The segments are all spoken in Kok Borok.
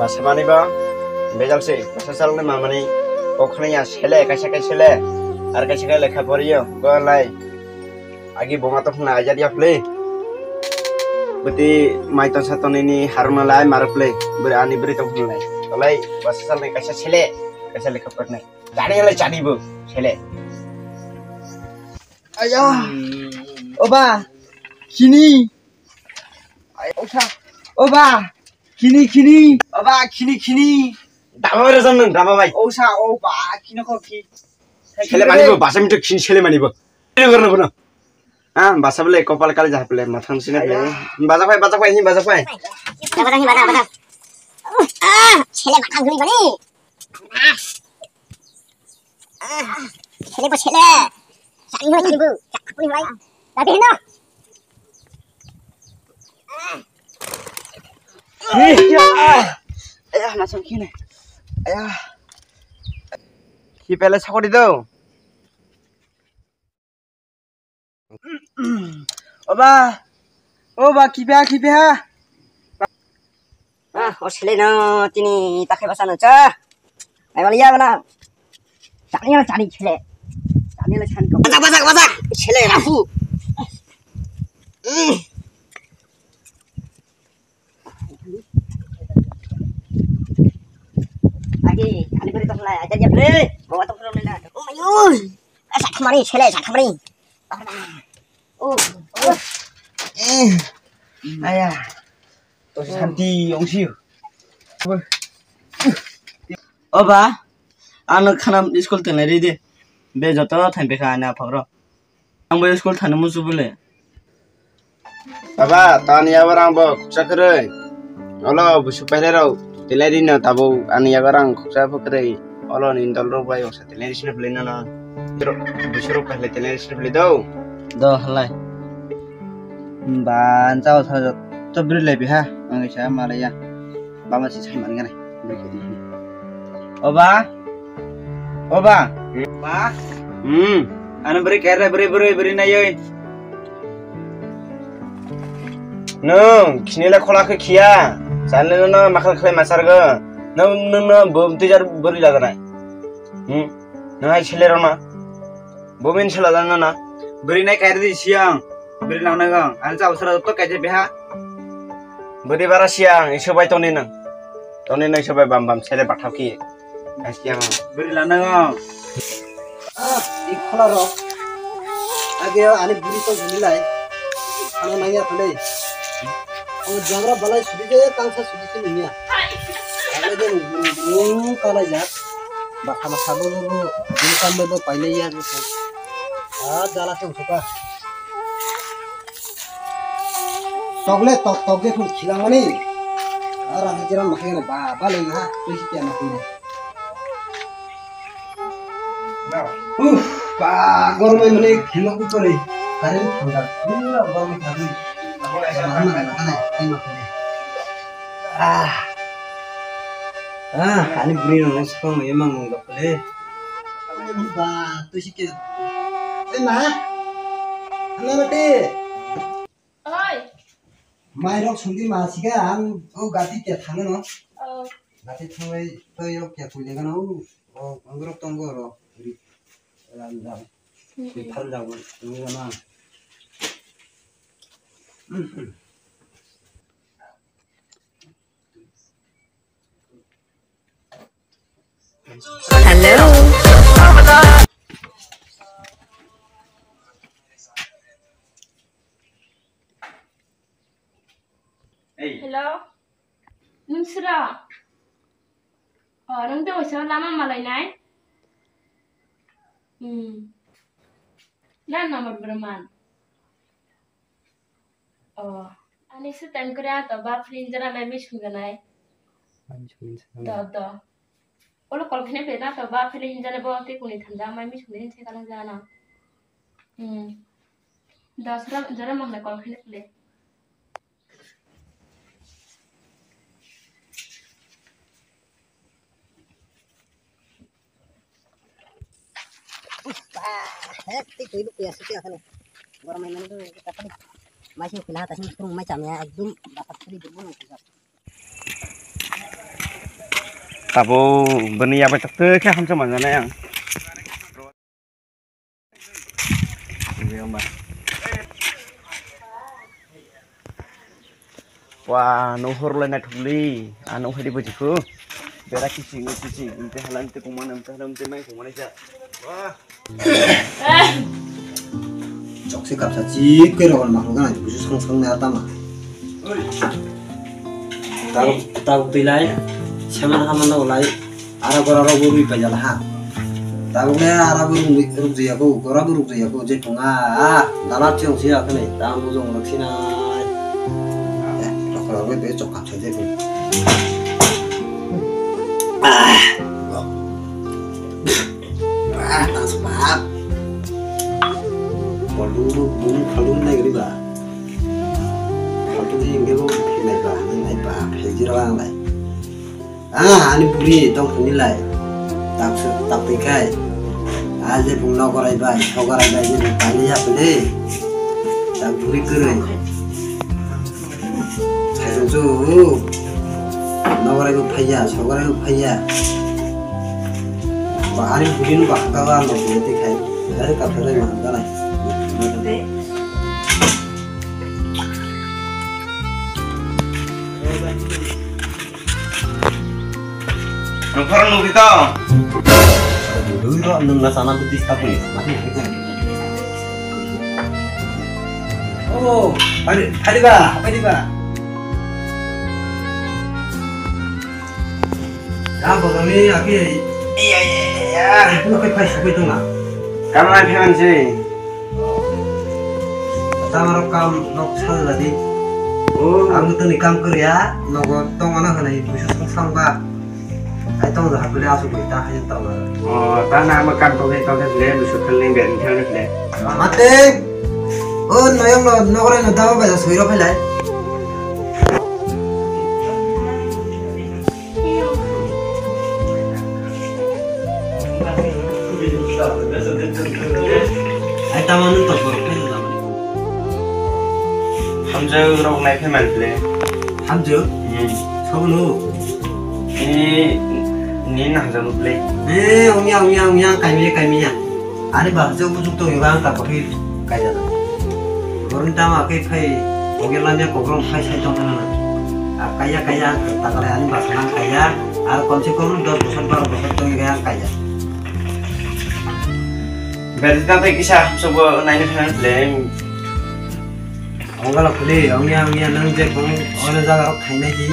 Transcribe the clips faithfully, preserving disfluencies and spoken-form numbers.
Basa mani bo bejal se, basa salni mamani kok khna ya sele, kaisa kaisa sele, ar kaisa kaisa lekha poriyo, go lai. Agi boma to phuna ajar ya play. Beti mai ton sa ton ini haruna lai mar play. Beri ani beri to phuna lai. Tolai basa salni kaisa sele, kaisa lekha pornai. Jani lai jani bo sele. Aya. Oba. Kini. Ay, osa. Oba. Kini, kini. Oba, kini, kini. Dama bai rajan nang, dama bai. Osa, oba, kini ko ki. Sele mani bo, basa mito kini sele mani bo. Ini gorna bono. Ah, basa bole kopal kali jah bole, mathang sini bole. Basa pai, basa pai, ini basa pai. Basa, basa, basa. Ah, sele mathang guli bani. Ah. Ah, sele bo sele. Sani bo, sani bo. Chakpuni bai. Tadi hino. Ayah, masuk kini. Ayah. Ki pele sakori do. Oba, oba, kiba, kiba. Ah, o sele no, tini takhai basa no cha. Ai mali ya bana. Chani ya chani sele. Chani la chani ko. Basak, basak, basak. Sele rafu. Agi, ani beri tong lai, aja dia beri. Bawa tong lai. Oh, ayo. Asa kemari, sele, asa kemari. Oh, oh. Eh. Aya. To santi ongsi. Oba, ano khanam school tenai ri de. Be joto thain bekha ani aphagro. Ang bo school thani musu bole. Baba, tani yabar ang bo khuksa kwrwi. Olo busu pailai rok telai rino tabuk ani yabar ang khuksa phukrwi. Olo ni dol rok bai oksa telai risina phlai nono. Busu rok pailai telai risina phlai do. Do halai. Ba, ang chao sa jotto bri lai biha. Ang isa malaya. Bama si sai man gana. Oba. Oba. Ba. Hmm. Ano bri kere bri bri bri na yoi. Nung, kini la khola khe khiya. Sanle no, no, makal khlai masar go. No, no, no, bum tijar bri laganai. Hmm. No hai sele rona. Bomin sela jana na. Bri nai kairi di siang. Bri nang nang ang. Ani chao sara to kaije beha. Bri bara siang isu bai toni nang. Toni nang isu bai bam bam sele bathau ki. Ai siang. Bri la nang ang. Ah, i khola ro. Age ani bri to guli lai. Ano nang ya thale. O jagra balai sudi je tang sa sudi sini ya. Ano je nung kala ya. Bakha ma sabo bo bo, bini kam bo bo pailai ya bo. Ah, jala se usuka. Tok le tok, tok je thun khilang mani. Ara hajiran makhai na ba, ba le na, tui si kya makhai na. Uff, ba, gormai mani khilok ko le. Karen thanda, pura gormai thanda. Ba, ma, ma, ma, ma, ma, ma. Ah. Ah, ani bini rok nang sukang mai mang mang dokle. Ba, tu si ke. Eh, ma. Ama mate. Oi. Mai rok sungdi ma siga ang o gati ke thangno. Oh. Gati thangai to yo ke kuile gano o, o, ang rok tongo ro. Ram ram. Hmm. Phal jago. Ni gana. Hello. Hello. Nung sira? Oh, nung tei waisa lama malai nai? Hmm. Na number berman? Oh, ani se time kore ato ba philin jana mai misung janai. Mai misung janai. Do, do. Olo call khene pe na to ba philin jana bo te kuni thanda mai misung din se kana jana. Hmm. Do sura jara mang na call khene pe. Bah, hek, tei twi bo kuya se kuya kheno. Gormai mani bo kapri. Mai se khila ta sini kurung mai chamya ekdum bakat suri durbo nang kuya. Tabo bini yabai tak twi khe hamsa manjanai ang. Wa, no hor lai na thukli, ano hari bujikho. Bera kiching kiching, inte halan te kumana, inte halan te mai kumana ja. Wa. Chokse kapsa chik khe rogon makro gana busu sang sang na tama. Tabuk, tabuk twi lai, seman haman no lai, ara gora rok bo rwi paijala ha. Tabuk le ara bo rung ruk jaya ko, gora bo ruk jaya ko, je thunga, ah, dala chiyong siya kane, tamo jong rok sinai. Eh, rok rok le be chok kapsa je ko. Ah. Ah, tang sepat. Bolu bung phalu nai gari ba. Phalu di nge bo phi nai ba, nai nai ba, phi jira ba nai. Ah, ani buri tong phani lai. Tak se, tak twi khai. Ah, je bung nogorai bai, sogarai bai, je bung paili ya pele. Tak buri kwrwi. Saisungsu. Nogorai bo phaiya, sogorai bo phaiya. Ba, ani bugin ba, kaga ang bo twi khai. Dari kapsa dai ma, dai. Nongkhor nungkhi tong. Dui ro nung na sana budi stapuni. Mati nungkhi tong. Oh, hari, hari ba, hari ba. Ya, bolong ni, aki. Iya, iya, iya. Nungkhi pai sukai tong na. Kamu lagi pengen sih? Tamo rok kam nok sal jadi. Oh. Ang toni kam koriya, nogo tong ano hwnwi busu song song ba. Ai tong da hapule asu goi ta hayan tong. Oh, ta na ma kam tong tong le busu khal ning ben thang le. Mate. O noyong no nogore no dawa ba soi ro phailai. Ai tamo nung tong borok phai tong tamo. Hamjak rok nai phai man phle. Hamjak? Hmm. Sobo no? Ni, ni na hamjak no phle. Eh, ongya, ongya, ongya, kaimia, kaimia. Ani bahai je ujuk tong iba ang ta kothai kaijak. Boroni tamo khe phai, oge lamya kokrong phai sai tong nana. A kaiya kaiya ang ta kale ani basa nang kaiya. Ar kom se kom dos bosor baro bosor tong iba ang kaiya. Berdi ta tei kisa hamsa bo naini phanan phle. Ongala khuli, ongya, ongya, nang je kong, ono jaga rok thainai di.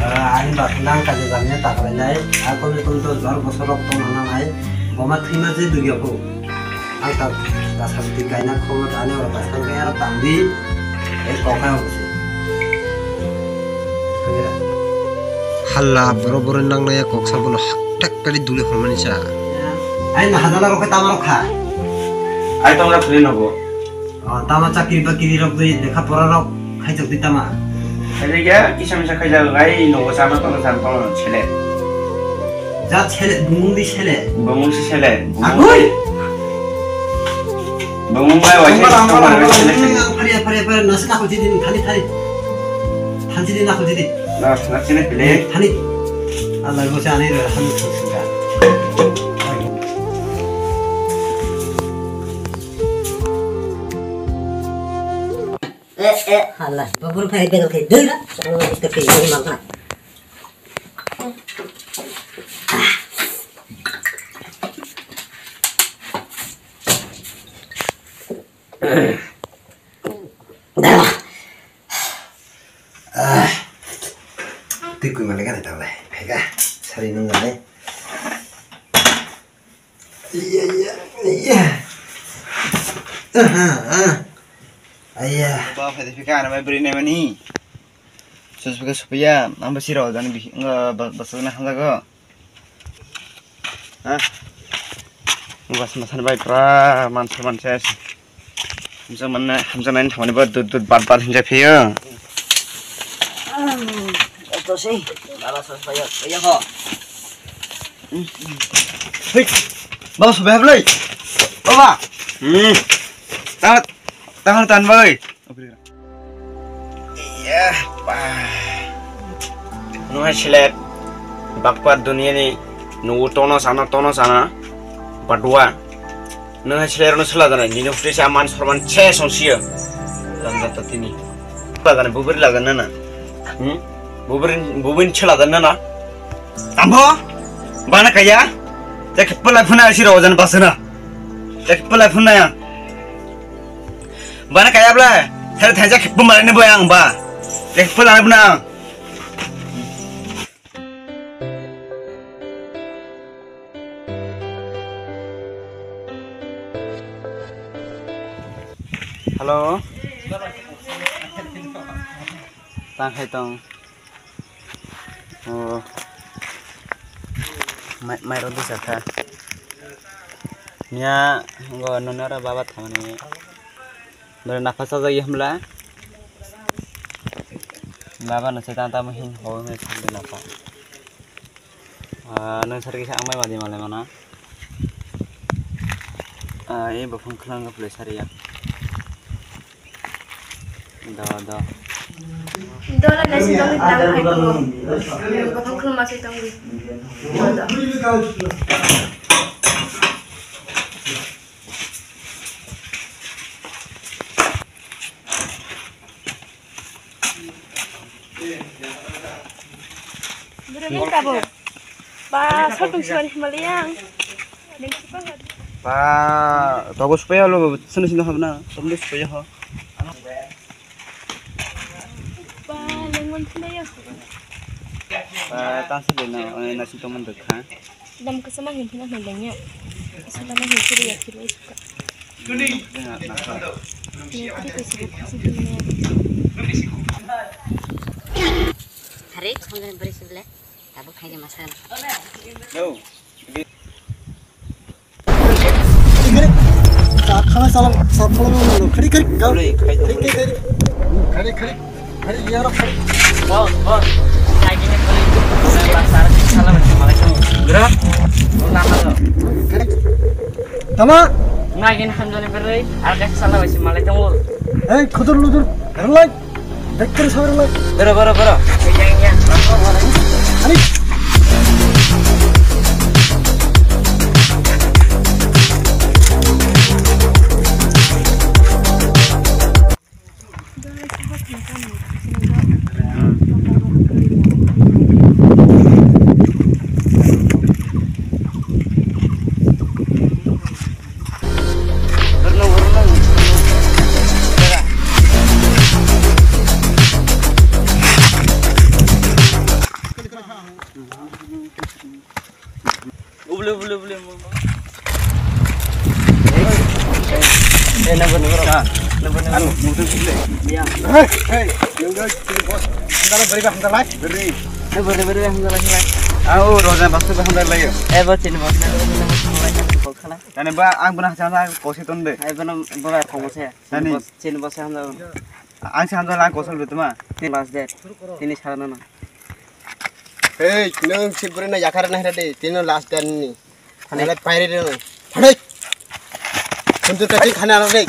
Ah, ani ba nang kaje jamya ta kalainai. Ah, komi komi to jor bosor rok tong nang nai. Boma thima je dugya ko. Ang ta, ta sabti kaina khobor ani oro ta sang kaya tang di. Eh, kok kaya ko se. Halla, boro boro nang naya kok sa bono hak tak kali duli hormani sa. Ai na hajala rok tama rok kha. Ai tong ra phuli nogo. O, tama chakri bakri rok dui lekha pora rok khaijak di tama. Khaijak ya, kisa misa khaijak, ai nogo sama tong sama tong sele. Ja sele, bumung di sele. Bumung si sele. Agoi. Bumung bai wai sele. Ang pari, pari, pari, nasi nakho jidi, thani, thani. Than jidi nakho jidi. Nas, nas sini pilih. Thani. Allah go sa ani ra han suka. Eh, eh, Allah. Babur phai bedal khai dui na. Oh, ito khai dui mangkana. Ah. Twi kui male gana tawle. Phega. Sari nung gana. Iya, iya, iya. Aha, ah. Iya. Ba phai phika ana mai bri ne mani. Sus phika supiya, amba sira jani bi, nga ba, ba sana handa go. Ha? Bas masan bai pra man sa man sa. Hamsa manna, hamsa nai thamani ba dud dud bat bat hinja phiyo. To sei, baba sos phaiya, phaiya ho. Hei, baba sos phaiya blai. Baba. Hmm. Tahan, tahan, tahan, bai. Iya, pa. Nungai selek. Bakpa duniyani nugu tono sana, tono sana, badua. Nung hai selairano sela jana, nini hwtwi sa man sorman se songsiyo. Lamjata tini. Sela jana, bubri la jana na. Hmm? Bubri, bubin sela jana na. Tambo? Bana kaya? Jaki pala phuna asi ro jana basana. Jaki pala phuna ya. Bana kaya bla? Thai thai jaki pumar ni boyang ba. Jaki pala phuna. Hello. Tang hai tong. Oh. Mai, mai rodi sakha. Nya, ngo nonora baba thamani. Bere napha sajak ye hamla. Baba no se tang tamo hin ho me sangde napha. Ah, nang sari kisa ang mai madi malai mana. Ah, e bafang khlang ga play sari ya. Da, da. Dola nasi dong di tang hai tu. Bafang khlang masih tong di. Da, da. Berengin tabuk. Ba, sotong suan himalaya ang. Ba, tabuk supaya lo, sini sini habna, tabuk supaya ho. Ba, lengwan himalaya. Ba, tansa de na, nasi toman dekha. Dam kasa ma hin phina hin lengya. Kasa ma hin phina ya kilo suka. Hari, khamjani beri sibile. Tabuk khaina masa. Khana salam, salam, khari, khari, khari, khari, khari, khari. Hari, iya, rok, hari. Bos, bos. Lagi ni beli. Pasar salam, assalamualaikum. Bro, lama lo. Hari. Tama. Lagi ni hamjani beri. Arka salam, assalamualaikum. Hei, khudur ludur. Relai. Dekkar sabar relai. Bro, bro, bro. Iya, iya. Hari. Ubli, ubli, ubli, mo, mo. Eh, number, number. Ha, number, number. Anu, mutu ubli. Iya. Hey, hey, number, sini bos. Antara beri bah, antara lai. Beri. Number, number, antara lai. Au, roja basu bah, antara lai. Eh, bos, sini bos. Number, number, antara lai. Call khala. Tani ba, ang buna hacha hacha kosi tonde. Ai, bana, bora, kongse. Tani. Sini bos, sini bos, antara. Ang se antara lang kosol betuma. Tini last date. Tini sarana na. Hey, nung si buri na yakar na hira de, tino last dan ni. Khane. Nalai paire de nung. Khane. Kuntu tadi khane ala de.